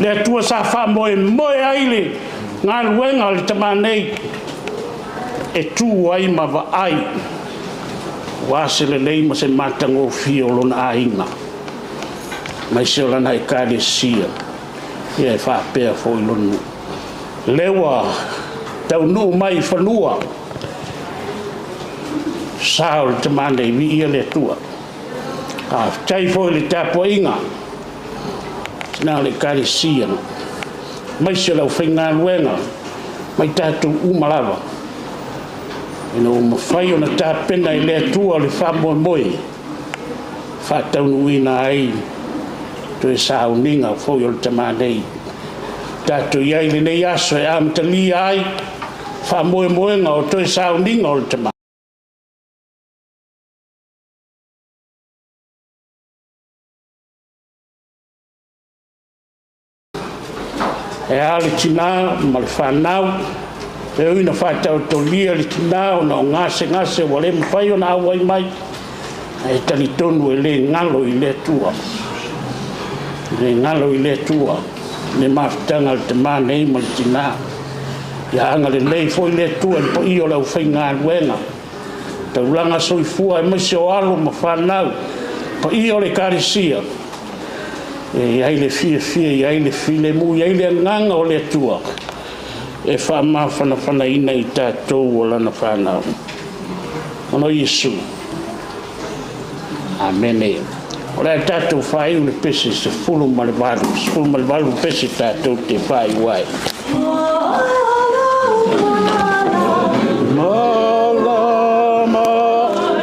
le Atua sa faamoemoe ai le galuega a le tama nei, e tu ai ma vaai, aua se lelei ma se matagofie o lona aiga, aemaise o lana Ekalesia, ia e faapea foi lona nuu. Lea ua taunuu mai i fanua sa o le tama nei, viia le Atua. Faafetai foi i le tapuaiga na o le Ekalesia, aemaise o le aufaigaluega ma i tatou uma lava, ina ua mafai ona tapena e le Atua le faamoemoe faataunuuina ai toe sauniga foi o le tama nei. Tatou i ai i lenei aso e amatalia ai faamoemoega o toe sauniga o le tama. E a le tinā ma le fanau, e ui ina faataotolia le tinā ona o gasegase ua le mafai ona auai mai, ae talitonu e le galo i le Atua. E le galo i le Atua le mafutaga a le tamā nei ma le tinā. Ia agalelei foi le Atua i le paia o le aufaigaluega, taulaga soifua aemaise o alo ma fanau, paia o le Ekalesia, e i ai le fiafia, e i ai le filemu, e i ai le agaga o le Atua e faamafanafanaina i tatou o lana fanau. Ona o Iesu. Amene. O le a tatou faaiu le pese 18, 18 pese tatou te faaiu ai. Malama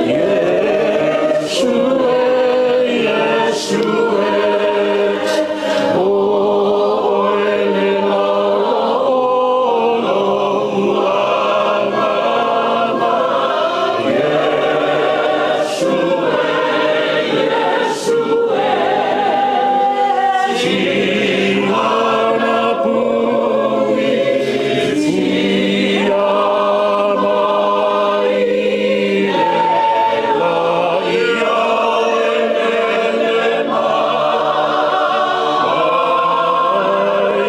Iesu e, Iesu e, o oe le lala o lou agaga. Iesu e, Iesu e, Silana pui tia mai le la ia e lele mai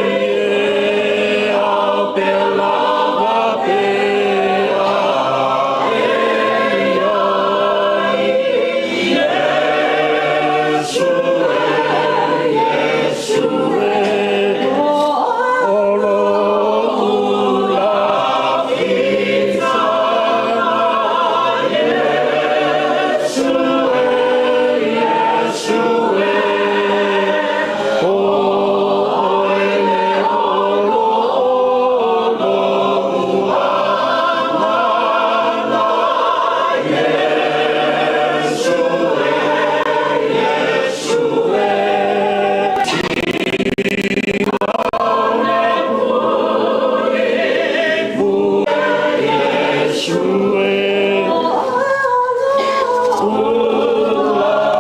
e au pe lava pe a e ia Iesu e, Iesu e, o lou lafitaga. Iesu e, Iesu e, o oe le olo o lou agaga. Iesu e, Iesu e, Iesu e, ulana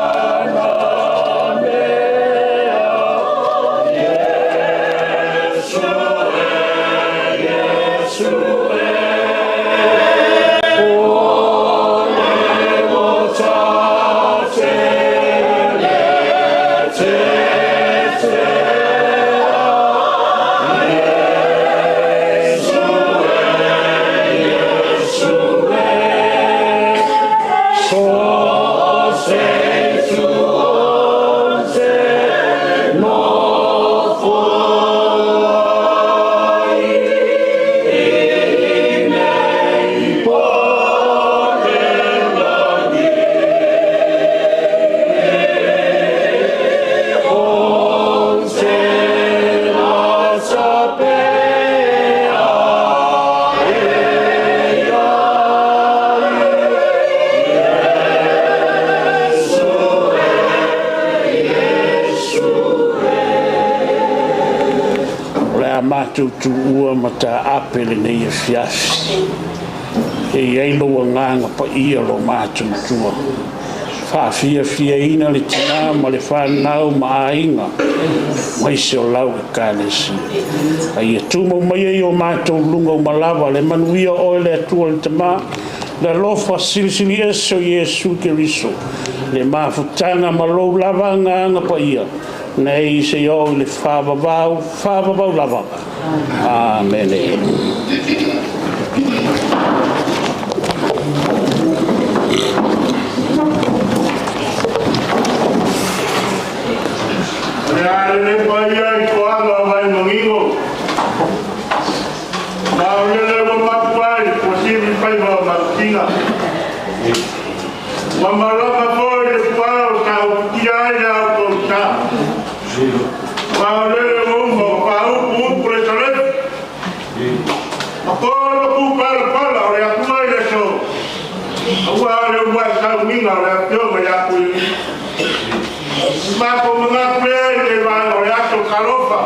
mea. Iesu e, Iesu e, o le o tate le te te Iesu e, Iesu e, so se tu o se no fo ai nei po le lagi o se la sapea e ia Iesu e, Iesu e. O le a matou tuua ma taape lenei afiafi. E i ai lou agaga paia lo matumatua. Faafiafiaina le tinā ma le fanau ma aiga, aemaise o lau Ekalesia. A ia tumau mai ai o matou luga uma lava le manuia o oe le Atua le Tama, le alofa silisili ese o Iesu Keriso, le mafutaga ma lou lava agaga paia, nei seia oo i le faavavau, faavavau lava. Amene. O le a lelei paia i toaga o Vaimagigo. Ma o lele ua mapu ai ua sivi faiva o Malutina. Ua malama foi le puao sa uputia ai le au tausa. Ma o lele ua uma ua faaupu upu le salefu. Ma kolo ku palapala o le atua i le aso. Aua le uluai sauniga o le Afioga ia Puiuiu. Matou manatu lea i le vaega o le aso talofa.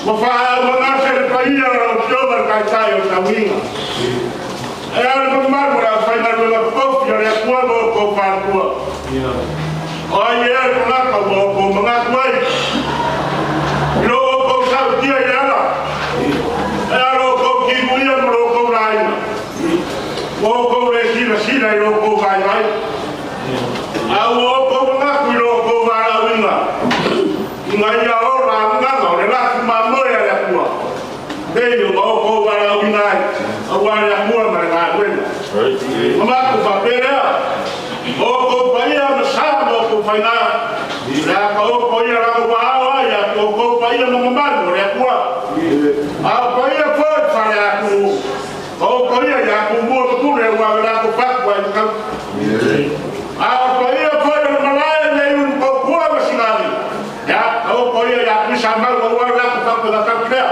Ua faaauagase le paia o lau Afioga le Taitai o le Sauniga. E a le mamalu o le aufaigaluega totofi a le Atua ma outou faletua. O ai ea le tagata ua outou manatu ai i lo outou tia i le ala. E a lo kou timu ia ma lo kou laina. Ua outou le silasila i lo outou vaivai. A ua outou manatu i lo outou valaauina, ina ia ola agaga o le lafi mamoe a le Atua, pei ona outou valaauina ai, aua le Atua ma le galuega. Ona matou faapea lea, O outou paia ma sa ma outou faiga, o le a taoto ia lagomaaao ai ia te outou paia ma mamalu o le Atua. A o paia foi faale-atunuu, taoto ia ia Tumua ma Pule aua le latou fatu ai matau. A o paia foi o le malae nei Ulutotua ma Sinani, ia taoto ia ia Tuisamau aua le latou fatu lea.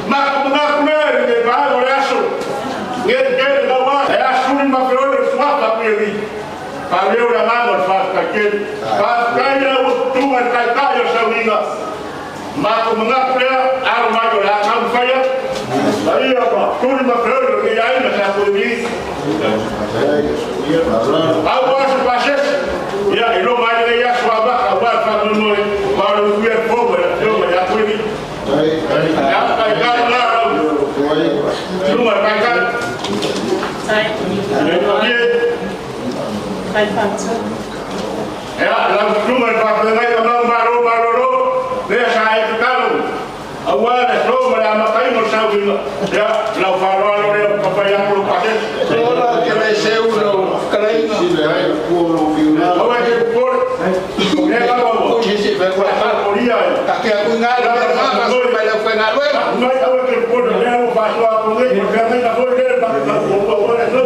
Matou manatu lea i lenei vaega o le aso, nei tele naua e asuli ma feoi le suafa Tuialii. Faaleo le agaga o le faafetai tele. Faafetai i lau ututuga i le Taitai o le Sauniga. Matou manatu lea, alo mai o le a taumafai atu. Paia ma tuli ma feoi o lenei aiga sa Tuialii. Pau lava se pasese, ia iloga ai lenei aso amata aua le faamoemoe ma o le usuia le fono e le Afioga ia Tuialii. Ia, taitai la lau susuga i le Taitai. Ia, lau susuga i le faafeagaiga ma Malo malolo, lea sa e tatalo aua le aso ma le amataina o le sauniga. Ia, lau faaaloalo lea ua fai atu lou pasese. Aua e te popole, o lea lava ua faataolia e mai. Aua e te popole, o lea ua faasoa atu nei, o le feagaiga foi lea e matou le aso.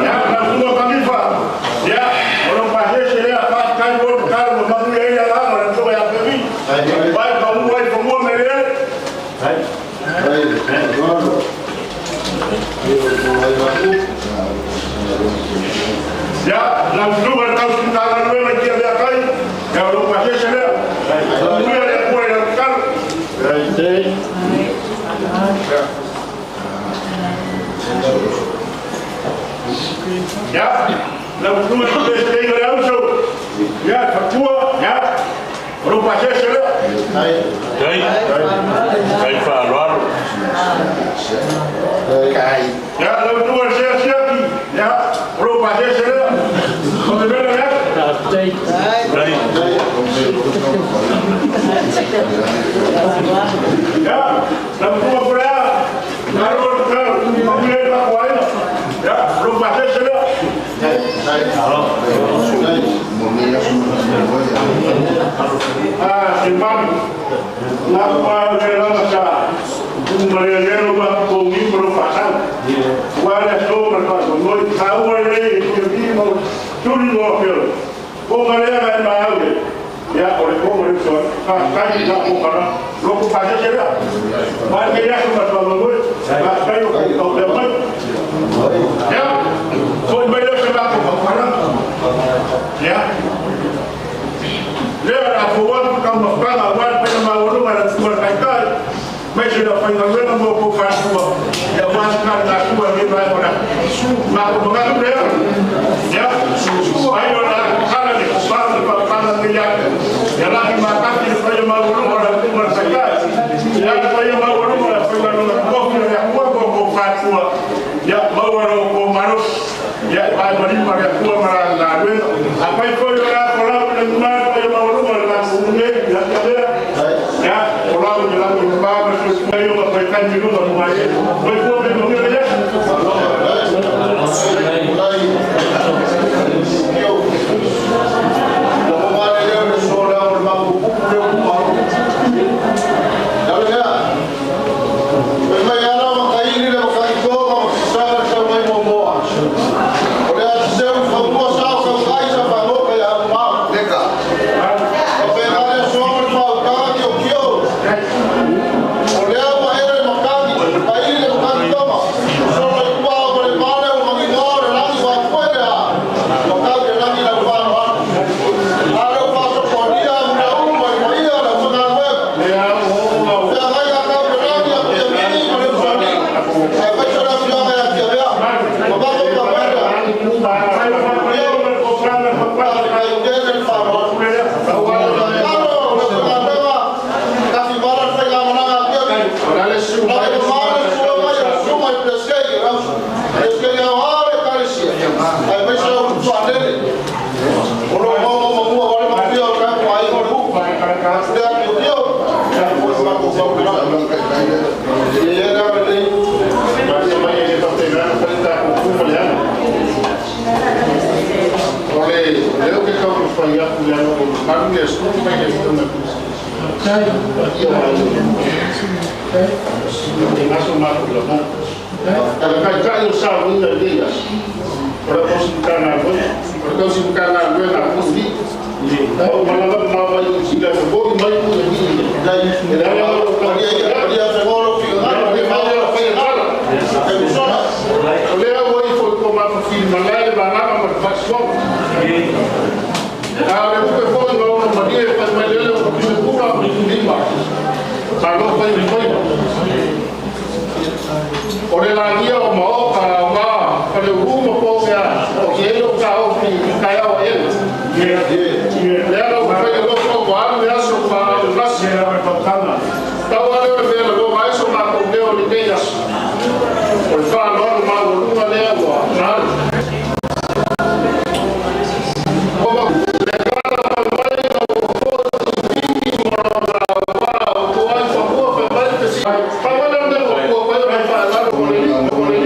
Ia, lau susuga Kalifa, ia, o lou pasese lea, faafetai mo le tatalo ua manuia ai le agaga o le Afioga ia Femi. Vai pau ai fanua ma eleele. Ia, lau susuga i le tausi Matagaluega i Tiaveakai, ia, o lou pasese lea. Manuia le Atua i lau tatalo. Ia, lau susuga i le Peresetene o le Auso, ia, le faletua, ia, o lou pasese lea. Tai, tai faaaloalo. Ia, lau susuga i le Sea Siaki, ia, o lou pasese lea. O le mea lea. Faafetai. Tai. Ia, lau susuga Pulea, malo le tatalo, manuia ai le tatou aiga. Ia, o lou pasese lea. Ah, se manu, na pa le lava sa umalelelo ma ko ni pro pasau. Ua le so ma pa mo i sa ua le i te vi mo tuli mo fio. Ko ma le ga ma au. Ya o le ko mo le so fa kai na ko kana lo ko pa se la. Ma ke ya so ma pa mo. Ma kai o ko le mai. Ya. Ko mai le se ma ko kana. Ya. Lea la fua ka mafana wa pe ma ulu ma la tua kai kai mai se la faigaluega mo ko fatua ia wa ka na tua ni ba ora ma ko ma ko lea ia ai o la kala ni ko pa ni pa pa ni ya ya la ma ka ni fa ma ulu ma la tua kai kai ia fa ma ulu ma la faigaluega ko ko ya ko ko ko fatua ia ma ua ro ko maros ia ai ma ni ma ya tua ma la la a pai ko la ko la ni ma ko ma ulu ma la ku ne ya ya ya o la ni la ni ma ma su ko yo ma kai kai ni ma ma ye ko ko me mo ya. le leo ke kau fai aku le ano o malu le aso mai le tona ia wa le ngaso ma ko la mo kala kai kai o sa ni na le ya ora ko si ka na ko ora ko si ka na ko na ko ni o ma la ma ma i si la ko mai ku ni dai le la ko ia ia fengolo fi na na le ma la fa na la e so o le o i fo ko ma fi ma la le ma na ma fa so a le ko fo no no ma die fa ma le le ko ku ra ni ma ma lo fa ni fa o le la ia o ma o ka ma ka le ru ma po ya o ke lo ka o fi ka ya o e le ala o fa lo ko ko a le aso pa o la si tau ale o le mea le ma eso ma ko le o le te aso o le fa lo ma o lunga le ua na o ma le kala pa mai o ko ti mo na wa o ko ai fa ko fa mai te si fa ma le o ko ko fa fa la ko le ko le